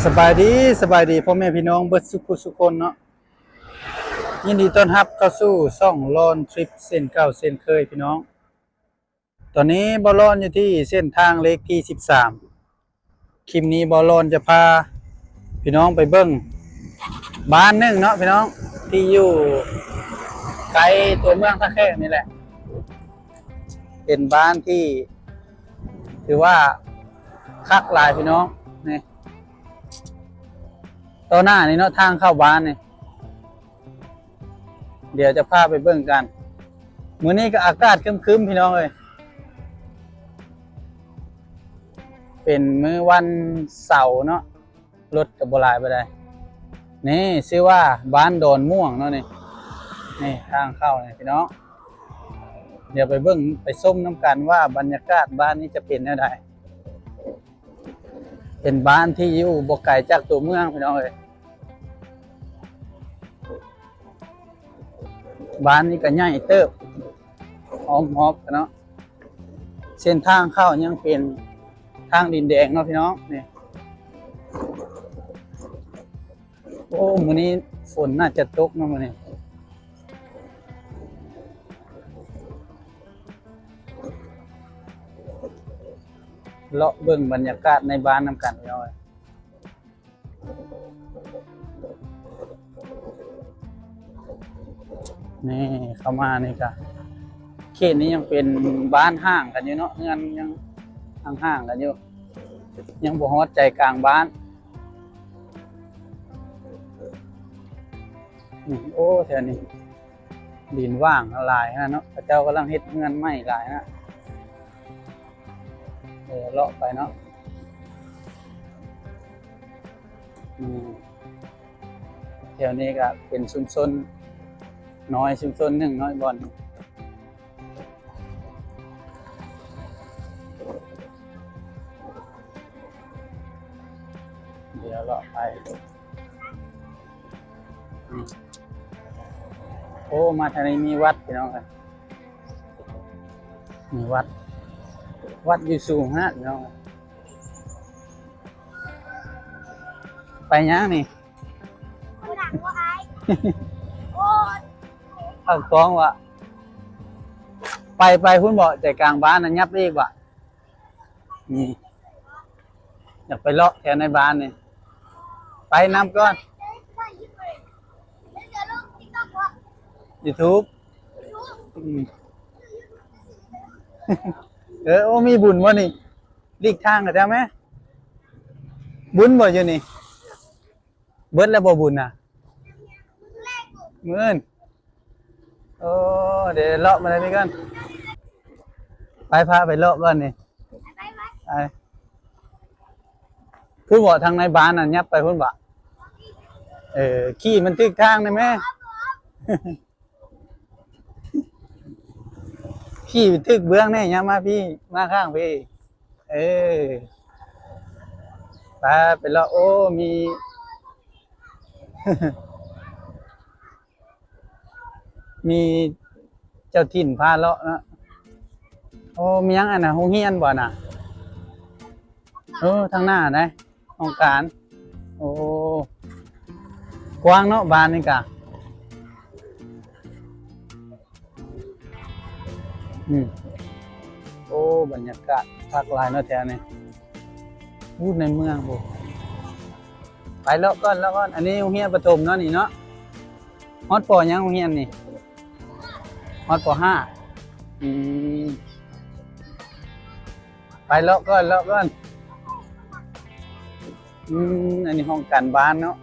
ສະບາຍດີ ສະບາຍດີພໍ່ແມ່ພີ່ນ້ອງເບິດສຸຜູ້ສຸຄົນເນາະ, ຍິນດີຕ້ອນຮັບເຂົ້າສູ່ຊ່ອງລອນທຣິບເຊັ່ນເກົ່າເຊັ່ນເຄີຍພີ່ນ້ອງ. ຕອນນີ້ບ່າວລອນຢູ່ທີ່ເສັ້ນທາງເລກທີສິບສາມ. ຄລິບນີ້ບ່າວລອນຈະພາພີ່ນ້ອງໄປເບິ່ງບ້ານໜຶ່ງເນາະພີ່ນ້ອງ, ທີ່ຢູ່ໃກ້ຕົວເມືອງທ່າແຂກນີ້ແຫຼະ. ເປັນບ້ານທີ່ຖືວ່າຄັກຫຼາຍພີ່ນ້ອງ. ນີ້ ຕໍ່ໜ້ານີ້ເນາະ ທາງເຂົ້າບ້ານນີ້ ດຽວຈະພາໄປເບິ່ງກັນ. ມື້ນີ້ກໍອາກາດຄຶ້ມໆ ພີ່ນ້ອງເອີຍ, ເປັນມື້ວັນເສົາເນາະ, ລົດກໍບໍ່ຫຼາຍປານໃດ. ນີ້ຊື່ວ່າບ້ານດອນມ່ວງເນາະນີ້. ນີ້ທາງເຂົ້ານີ້ພີ່ນ້ອງ, ດຽວໄປເບິ່ງໄປຊົມນຳກັນວ່າບັນຍາກາດບ້ານນີ້ຈະເປັນແນວໃດ. ເປັນບ້ານທີ່ຢູ່ບໍ່ໄກຈາກຕົວເມືອງພີ່ນ້ອງເອີຍ. ບ້ານນີ້ກໍໃຫຍ່ເຕີບ ອ້ອມຮອບກັນເນາະ. ເສັ້ນທາງເຂົ້າຍັງເປັນທາງດິນແດງເນາະພີ່ນ້ອງ. ນີ້ ໂອ້ ມື້ນີ້ຝົນໜ້າຈະຕົກເນາະມື້ນີ້. ເລາະເບິ່ງບັນຍາກາດໃນບ້ານນຳກັນພີ່ນ້ອງເອີຍ. ນີ້ເຂົ້າມານີ້ກະ ເຂດນີ້ຍັງເປັນບ້ານຫ່າງກັນຢູ່ເນາະ, ເຮືອນຍັງຫ່າງໆກັນຢູ່, ຍັງບໍ່ຮອດໃຈກາງບ້ານ. ນີ້ ໂອ້ ແຖວນີ້ ດິນຫວ່າງຫຼາຍຫັ້ນນະເນາະ, ເຂົາເຈົ້າກຳລັງເຮັດເຮືອນໃໝ່ຫຼາຍນະ. ເອີ ເລາະໄປເນາະ. ອືມ ແຖວນີ້ກະເປັນຊຸມຊົນນ້ອຍ ຊຸມຊົນໜຶ່ງເນາະ ບ່ອນ ດຽວເລາະໄປ. ອືມ ໂອ້ ມາທາງນີ້ມີວັດພີ່ນ້ອງເອີຍ, ມີວັດ ວັດຢູ່ສູງຫັ້ນພີ່ນ້ອງເອີຍ. ໄປຫຍັງນີ້? ເອົາກ້ອງວະ? ໄປ ໄປພຸ້ນບໍ? ໃຈກາງບ້ານນະ ຫຍັບອີກວະ? ນີ້ ຢາກໄປເລາະແຖວໃນບ້ານນີ້. ໄປນຳກ່ອນ. ຢູທູບ. ອືມ ເອີ ໂອ້ ມີບຸນບໍ່ນີ້? ຫຼີກທາງໃຫ້ແດ່ແມ. ບຸນບໍ່ຢູ່ນີ້? ເບິດແລ້ວບໍ່ບຸນນະ? ມື້ອື່ນ. ໂອ້ ດຽວເລາະມາທາງນີ້ກ່ອນ. ໄປ ພາໄປເລາະກ່ອນນີ້. ໄປ ພຸ້ນບໍ? ທາງໃນບ້ານນັ້ນ ຫຍັບໄປພຸ້ນບໍ? ເອີ ຂີ່ມັນຖືກທາງໄດ້ແມ. ຂີ່ຖືກເບື້ອງແດ່, ຫຍັບມາພີ້ ມາຂ້າງພີ້. ເອີ ໄປ ໄປເລາະ. ໂອ້ ມີ ມີເຈົ້າຖິ່ນພາເລາະເນາະ. ໂອ້ ມີຫຍັງອັນນະ? ໂຮງຮຽນບໍ່ນະ? ເອີ ທາງໜ້າໃດ໋ ຫ້ອງການ. ໂອ້ ກວ້າງເນາະ ບ້ານນີ້ກະ. ອືມ ໂອ້ ບັນຍາກາດຄັກຫຼາຍເນາະແຖວນີ້. ຢູ່ໃນເມືອງພຸ້ນ. ໄປເລາະກ່ອນ ເລາະກ່ອນ. ອັນນີ້ໂຮງຮຽນປະຖົມເນາະນີ້ເນາະ. ຮອດ ປ.ຫຍັງ ໂຮງຮຽນນີ້? ຮອດ ປ.ຫ້າ. ອືມ ໄປເລາະກ່ອນ ເລາະກ່ອນ. ອືມ ອັນນີ້ຫ້ອງການບ້ານເນາະ.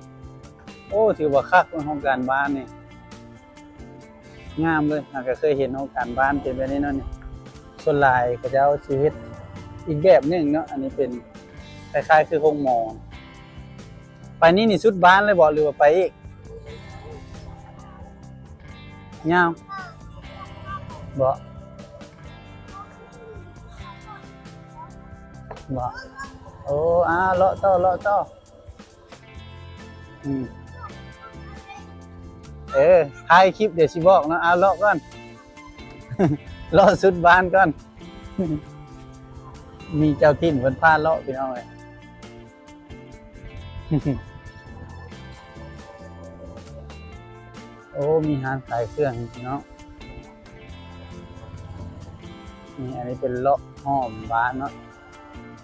ໂອ້ ຖືວ່າຄັກເນາະ ຫ້ອງການບ້ານນີ້. ງາມເລີຍ. ຫາກະເຄີຍເຫັນຫ້ອງການບ້ານເປັນແບບນີ້ເນາະນີ້. ສ່ວນຫຼາຍເຂົາເຈົ້າຊິເຮັດອີກແບບໜຶ່ງເນາະ. ອັນນີ້ເປັນຄ້າຍໆຄືໂຮງໝໍ. ໄປນີ້ນີ້ສຸດບ້ານເລີຍບໍ ຫຼືວ່າໄປອີກ? ຍາວບໍ? ບໍ? ໂອ້ ອາ ເລາະຕໍ່ ເລາະຕໍ່. ອືມ ເອີ ຖ່າຍຄລິບ ດຽວຊິບອກເນາະ. ເອົາ ເລາະກ່ອນ ເລາະສຸດບ້ານກ່ອນ. ມີເຈົ້າຖິ່ນເພິ່ນພາເລາະ ພີ່ນ້ອງເອີຍ. ໂອ້ ມີຮ້ານຂາຍເຄື່ອງເນາະ. ນີ້ ອັນນີ້ເປັນເລາະອ້ອມບ້ານເນາະ.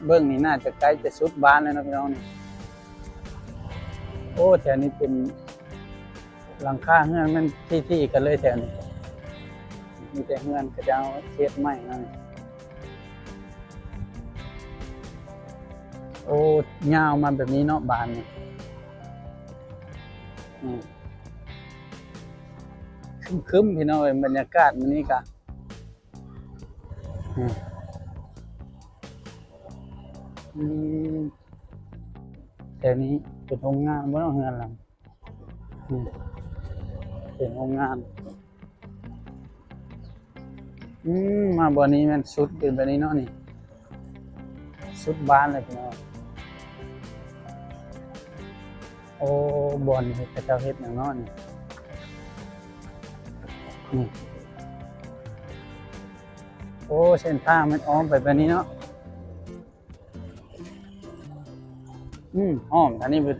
ເບິ່ງນີ້ໜ້າຈະໃກ້ຈະສຸດບ້ານແລ້ວເນາະພີ່ນ້ອງນີ້. ໂອ້ ແຖວນີ້ເປັນຫຼັງຄາເຮືອນມັນຖີ່ໆກັນເລີຍແຖວນີ້. ມີແຕ່ເຮືອນເຂົາເຈົ້າເຮັດໃໝ່ເນາະ. ໂອ້ ຍາວມາແບບນີ້ເນາະ ບ້ານນີ້. ອືມ ຄຶ້ມໆ ພີ່ນ້ອງເອີຍ ບັນຍາກາດມື້ນີ້ກະ ອືມ ອືມ ແຖວນີ້ເປັນໂຮງງານບໍ່ເນາະ ເຮືອນຫຼັງ ອືມ ເປັນໂຮງງານ. ອືມ ມາບ່ອນນີ້ແມ່ນສຸດເປັນແບບນີ້ເນາະ ນີ້ ສຸດບ້ານເລີຍພີ່ນ້ອງ. ໂອ້ ບ່ອນນີ້ເຂົາເຈົ້າເຮັດຫຍັງເນາະນີ້ ນີ້. ໂອ້ ເສັ້ນທາງມັນອ້ອມໄປແບບນີ້ເນາະ. ອືມ ອ້ອມ ອັນນີ້ເປັນ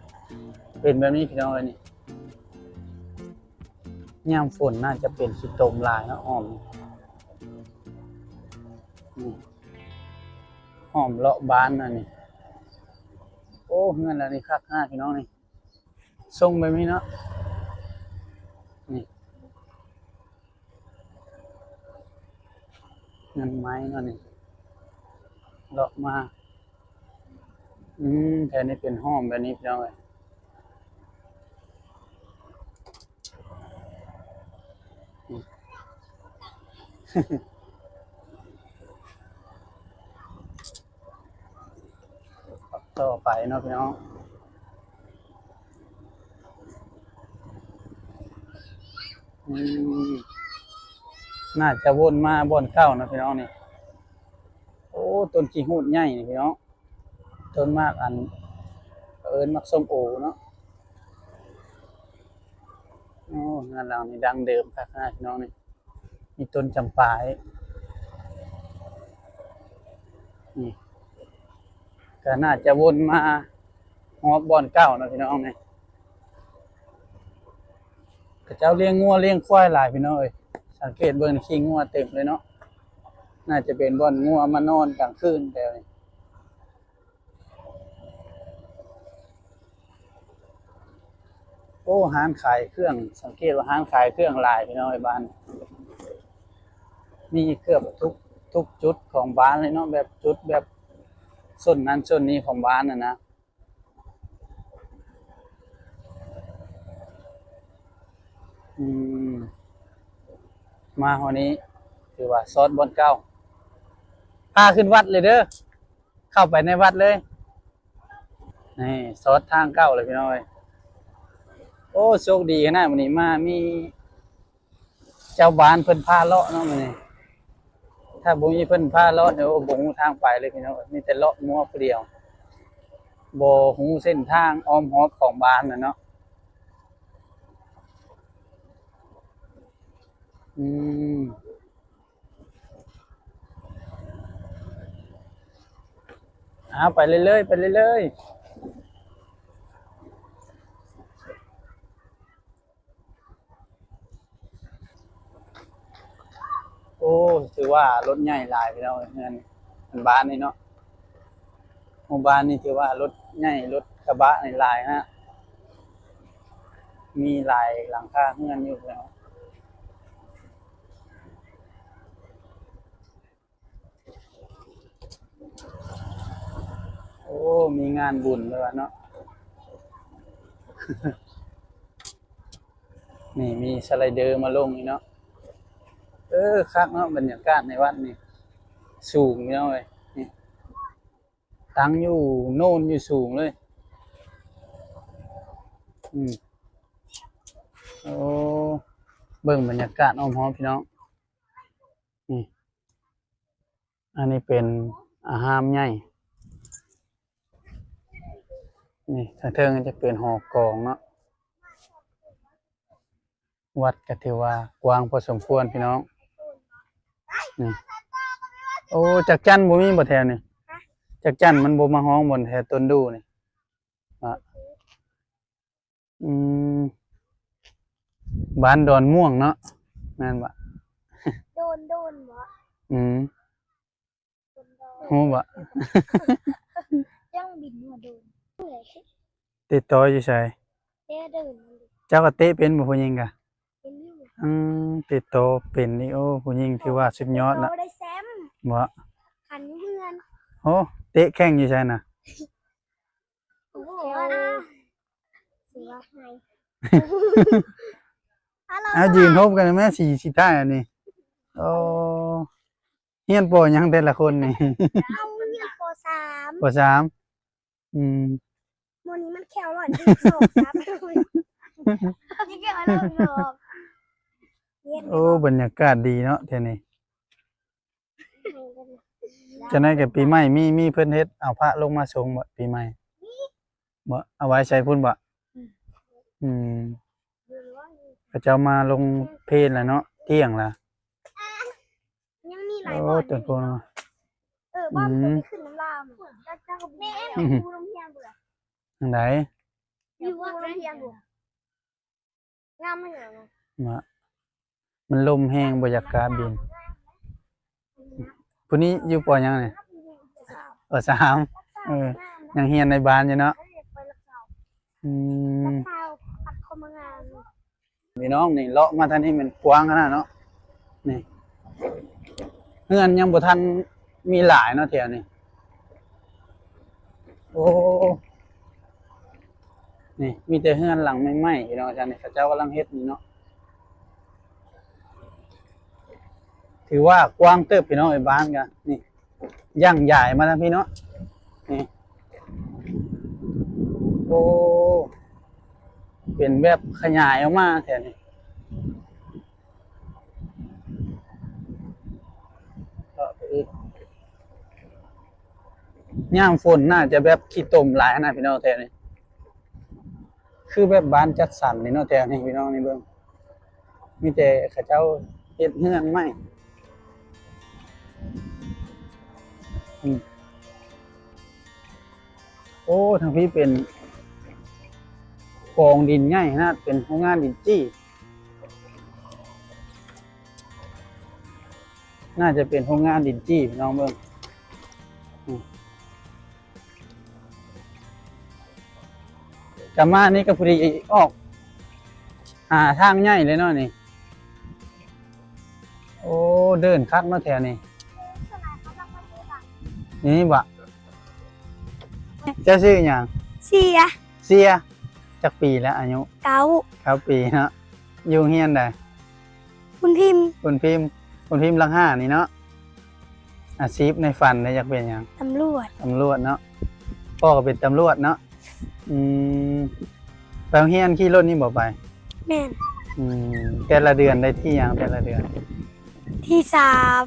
ເປັນແບບນີ້ພີ່ນ້ອງເອີຍ ນີ້. ຍາມຝົນໜ້າຈະເປັນຂີ້ຕົມຫຼາຍເນາະ ອ້ອມ ນີ້ ອ້ອມເລາະບ້ານອັນນີ້. ໂອ້ ເຮືອນຫຼັງນີ້ຄັກຂະໜາດ ພີ່ນ້ອງນີ້. ຊົງແບບນີ້ເນາະ ນີ້ ເຮືອນໄມ້ເນາະນີ້ ເລາະມາ. ອືມ ແຖວນີ້ເປັນຫ້ອມແບບນີ້ ພີ່ນ້ອງເອີຍ. ອືມ ຕໍ່ໄປເນາະພີ່ນ້ອງ. ອືມ ໜ້າຈະວົນມາບ່ອນເກົ່າເນາະພີ່ນ້ອງນີ້. ໂອ້ ຕົ້ນຂີ້ຫູດໃຫຍ່ນີ້ພີ່ນ້ອງ. ຕົ້ນໝາກອັນ ເອີ້ນໝາກສົ້ມໂອເນາະ. ໂອ້ ເຮືອນຫຼັງນີ້ດັ້ງເດີມຄັກນະພີ່ນ້ອງນີ້. ມີຕົ້ນຈຳປາອີກ ນີ້ ກະໜ້າຈະວົນມາຮອບບ່ອນເກົ່າເນາະພີ່ນ້ອງນີ້. ເຂົາເຈົ້າລ້ຽງງົວລ້ຽງຄວາຍຫຼາຍພີ່ນ້ອງເອີຍ. ສັງເກດເບິ່ງ ຂີ້ງົວເຕັມເລີຍເນາະ. ໜ້າຈະເປັນບ່ອນງົວມານອນກາງຄືນແຖວນີ້. ໂອ້ ຮ້ານຂາຍເຄື່ອງ ສັງເກດວ່າຮ້ານຂາຍເຄື່ອງຫຼາຍພີ່ນ້ອງເອີຍ ບ້ານ ມີເກືອບທຸກ ທຸກຈຸດຂອງບ້ານເລີຍເນາະ ແບບຈຸດແບບໂຊນນັ້ນໂຊນນີ້ຂອງບ້ານຫັ້ນນະ. ອືມ ມາຮອດນີ້ຖືວ່າຊອດບ່ອນເກົ່າ. ພາຂຶ້ນວັດເລີຍເດີ. ເຂົ້າໄປໃນວັດເລີຍ. ນີ້ ຊອດທາງເກົ່າເລີຍພີ່ນ້ອງເອີຍ. ໂອ້ ໂຊກດີຂະໜາດ ມື້ນີ້ມາມີເຈົ້າບ້ານເພິ່ນພາເລາະເນາະມື້ນີ້. ຖ້າບໍ່ມີເພິ່ນພາເລາະນີ້ ໂອ້ ບໍ່ຮູ້ທາງໄປເລີຍພີ່ນ້ອງເອີຍ. ມີແຕ່ເລາະມົວຜູ້ດຽວ ບໍ່ຮູ້ເສັ້ນທາງອ້ອມຮອບຂອງບ້ານນະເນາະ. ອືມ ເອົາ ໄປເລື້ອຍໆ ໄປເລື້ອຍໆ. ໂອ້ ຖືວ່າລົດໃຫຍ່ຫຼາຍພີ່ນ້ອງເອີຍ ເຮືອນ ເຮືອນບ້ານນີ້ເນາະ. ໝູ່ບ້ານນີ້ຖືວ່າລົດໃຫຍ່ ລົດກະບະນີ້ຫຼາຍນະ ມີຫຼາຍຫຼັງຄາເຮືອນຢູ່ເນາະ. ໂອ້ ມີງານບຸນແລ້ວເນາະ. ນີ້ມີສະໄລເດີມາລົງນີ້ເນາະ. ເອີ ຄັກເນາະ ບັນຍາກາດໃນວັດນີ້ ສູງເນາະເອີຍ. ນີ້ ຕັ້ງຢູ່ໂນນຢູ່ສູງເລີຍ. ອືມ ໂອ້ ເບິ່ງບັນຍາກາດອ້ອມຮອບພີ່ນ້ອງ. ນີ້ ອັນນີ້ເປັນອາຮາມໃຫຍ່. ນີ້ ທາງເທິງຈະເປັນຫໍກອງເນາະ. ວັດກໍຖືວ່າກວ້າງພໍສົມຄວນພີ່ນ້ອງ. ນີ້ ໂອ້ ຈັກຈັ່ນບໍ່ມີບໍ່ແຖວນີ້? ຈັກຈັ່ນມັນບໍ່ມາຮ້ອງບ່ອນແຖວຕົ້ນດູ່ນີ້? ອະ ອືມ ບ້ານດອນມ່ວງເນາະ ແມ່ນບໍ່? ໂດນ ໂດນບໍ່? ອືມ ໂດນ ໂດນ ຮູ້ບໍ່? ຈັ່ງບິນຫົວໂດນ ເຕະຕໍຢູ່ໃສ? ເຕະໂດນ ເຈົ້າກໍເຕະເປັນບໍ່ ຜູ້ຍິງກະ? ເປັນຢູ່ ອືມ ເຕະຕໍເປັນອີກ ໂອ້ ຜູ້ຍິງຖືວ່າສຸດຍອດນະ ໄດ້ແຊ້ມບໍ່? ຂັນຢູ່ເຮືອນ ໂອ້ ເຕະແຂ່ງຢູ່ໃສນະ? ໂອ້ໂຫ ເອົາ ຢືນຮົບກັນແມ່ ຊິ ຊິໄດ້ອັນນີ້ ໂອ້ ຮຽນ ປໍ ຫຍັງແຕ່ລະຄົນນີ້? ເຮົາຮຽນ ປໍ ສາມ ປໍ ສາມ ອືມ ມື້ນີ້ມັນແຂ້ວຮ້ອນ ສອງ ສາມ ນີ້ແຂ້ວຮ້ອນດອກ ໂອ້ ບັນຍາກາດດີເນາະແຖວນີ້. ຈັ່ງໃດກໍປີໃໝ່ ມີ ມີເພິ່ນເຮັດເອົາພະລົງມາສົງບໍ່ ປີໃໝ່? ມີ ບໍ່ ເອົາໄວ້ໃສ່ພຸ້ນບໍ່? ອືມ ອືມ ເຂົາເຈົ້າມາລົງເພນລະເນາະ ທ່ຽງລະ ຍັງມີຫຼາຍ ໂອ້ ບ່ອນ ເອີ ບ່ອນ ອືມ ຂຶ້ນນຳລາວ ແມ່ນ ຢູ່ໂຮງຮຽນພຸ້ນລະ ທາງໃດ? ຢູ່ໂຮງຮຽນພຸ້ນ ງາມແຮງເນາະ ມັນລົມແຮງ ບໍ່ຢາກກ້າບິນ. ຜູ້ນີ້ຢູ່ ປໍ ຫຍັງນີ້? ປໍ ສາມ ເອີ ຍັງຮຽນໃນບ້ານຢູ່ເນາະ ອືມ ພີ່ນ້ອງ ນີ້ເລາະມາທາງນີ້ແມ່ນກວ້າງຂະໜາດເນາະ ນີ້ ເຮືອນຍັງບໍ່ທັນມີຫຼາຍເນາະແຖວນີ້. ໂອ້ ນີ້ມີແຕ່ເຮືອນຫຼັງໃໝ່ໆ ພີ່ນ້ອງ ອັນນີ້ເຂົາເຈົ້າກຳລັງເຮັດນີ້ເນາະ ຖືວ່າກວ້າງເຕີບ ພີ່ນ້ອງເອີຍ ບ້ານກະນີ້ ຍ່າງຢາຍມາທາງພີ້ເນາະ ນີ້ ໂອ້ ເປັນແບບຂະຫຍາຍອອກມາແຖວນີ້. ຍາມຝົນໜ້າຈະແບບຂີ້ຕົມຫຼາຍຫັ້ນນະ ພີ່ນ້ອງ ແຖວນີ້ ຄືແບບບ້ານຈັດສັນນີ້ເນາະ ແຖວນີ້ ພີ່ນ້ອງ ນີ້ເບິ່ງ ມີແຕ່ເຂົາເຈົ້າເຮັດເຮືອນໃໝ່ ອືມ. ໂອ້ ທາງພີ້ເປັນກອງດິນໃຫຍ່ຂະໜາດ ເປັນໂຮງງານດິນຈີ້ ໜ້າຈະເປັນໂຮງງານດິນຈີ້ ພີ່ນ້ອງເບິ່ງ ອືມ ກະມານີ້ກະພໍດີອອກຫາທາງໃຫຍ່ເລີຍເນາະນີ້. ໂອ້ ເດີ່ນຄັກເນາະແຖວນີ້ ນີ້ບໍ່? ເຈົ້າຊື່ຫຍັງ? ເຊຍ ເຊຍ ຈັກປີແລ້ວອາຍຸ? ເກົ້າ ເກົ້າປີເນາະ ຢູ່ໂຮງຮຽນໃດ? ບຸນພິມ ບຸນພິມ ບຸນພິມຫຼັກຫ້ານີ້ເນາະ. ອາຊີບໃນຝັນໄດ້ຢາກເປັນຫຍັງ? ຕຳຫຼວດ ຕຳຫຼວດເນາະ ພໍ່ກໍເປັນຕຳຫຼວດເນາະ ອືມ ໄປໂຮງຮຽນຂີ່ລົດນີ້ບໍ່ໄປ? ແມ່ນ ອືມ ແຕ່ລະເດືອນໄດ້ທີຫຍັງແຕ່ລະເດືອນ? ທີສາມ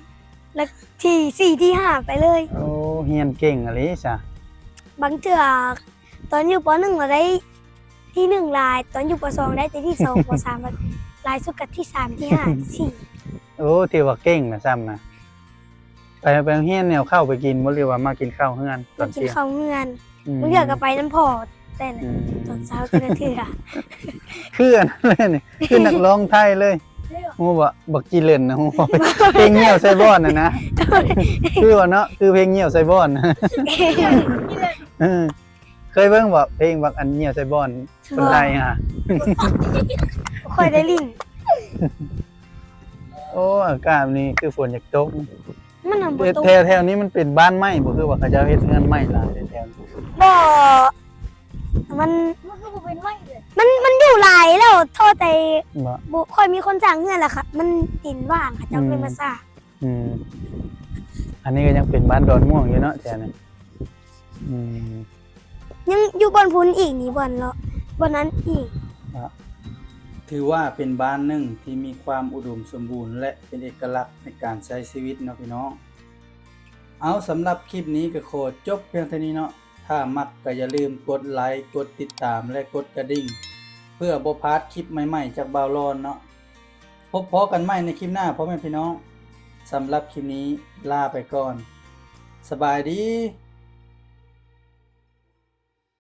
ແລະ ທີສີ່ ທີຫ້າ ໄປເລີຍ ໂອ້ ຮຽນເກັ່ງອີ່ຫຼີຊະ ບາງເທື່ອ ຕອນຢູ່ ປໍໜຶ່ງ ລະໄດ້ທີໜຶ່ງຫຼາຍ ຕອນຢູ່ ປໍສອງ ໄດ້ແຕ່ທີສອງ ປໍສາມ ລະຫຼາຍສຸດກະທີສາມ ທີຫ້າ ທີສີ່ ໂອ້ ຖືວ່າເກັ່ງນະຊ້ຳນະ ໄປ ໄປໂຮງຮຽນແນວເຂົ້າໄປກິນບໍ່ ຫຼືວ່າມາກິນເຂົ້າເຮືອນຕອນທ່ຽງ? ມາກິນເຂົ້າເຮືອນ ອືມ ບາງເທື່ອກະໄປນຳພໍ່ແຕ່ ອືມ ຕອນເຊົ້າແຕ່ລະເທື່ອ ຄືອັນນັ້ນເລີຍນີ້ ຄືນັກຮ້ອງໄທເລີຍ ຮູ້ບໍ່? ບັກຈີເລີນນະ ຮູ້ບໍ່? ເພງຍ່ຽວໃສ່ບ່ອນຫັ້ນນະ ຄືບໍ່ເນາະ ຄືເພງຍ່ຽວໃສ່ບ່ອນ ເອີ ເຄີຍເບິ່ງບໍ່ ເພງບັກອັນຍ່ຽວໃສ່ບ່ອນຄົນໄທຫະ? ບໍ່ ຂ້ອຍໄດ້ຫຼິ້ນ ໂອ້ ອາກາດນີ້ຄືຝົນຢາກຕົກ ມັນນະບໍ່ຕົກ ແຖວ ແຖວນີ້ມັນເປັນບ້ານໄມ້ບໍ່ ຄືວ່າເຂົາເຈົ້າເຮັດເຮືອນໄມ້ຫຼາຍແຖວນີ້ ບໍ່ ມັນ ມັນຄືບໍ່ເປັນໄມ້ເລີຍ ມັນ ມັນຢູ່ຫຼາຍແລ້ວ ທໍ່ແຕ່ບໍ່ ບໍ່ຄ່ອຍມີຄົນສ້າງເຮືອນລະ ມັນດິນຫວ່າງ ເຂົາເຈົ້າເລີຍມາສ້າງ ອືມ ອັນນີ້ກໍຍັງເປັນບ້ານດອນມ່ວງຢູ່ເນາະແຖວນີ້ ອືມ ຍັງຢູ່ບ່ອນພຸ້ນອີກນີ້ ບ່ອນເລາະ ບ່ອນນັ້ນອີກ ຖືວ່າເປັນບ້ານໜຶ່ງທີ່ມີຄວາມອຸດົມສົມບູນ ແລະ ເປັນເອກະລັກໃນການໃຊ້ຊີວິດເນາະພີ່ນ້ອງ. ເອົາ ສຳລັບຄລິບນີ້ກໍຂໍຈົບພຽງເທົ່ານີ້ເນາະ ຖ້າມັກກໍຢ່າລືມກົດໄລ, ກົດຕິດຕາມ ແລະ ກົດກະດິ່ງ ເພື່ອບໍ່ພາດຄລິບໃໝ່ໆ ຈາກບ່າວລອນເນາະ. ພົບພໍ້ກັນໃໝ່ໃນຄລິບໜ້າ ພໍ່ແມ່ພີ່ນ້ອງ. ສຳລັບຄລິບນີ້ລາໄປກ່ອນ. ສະບາຍດີ.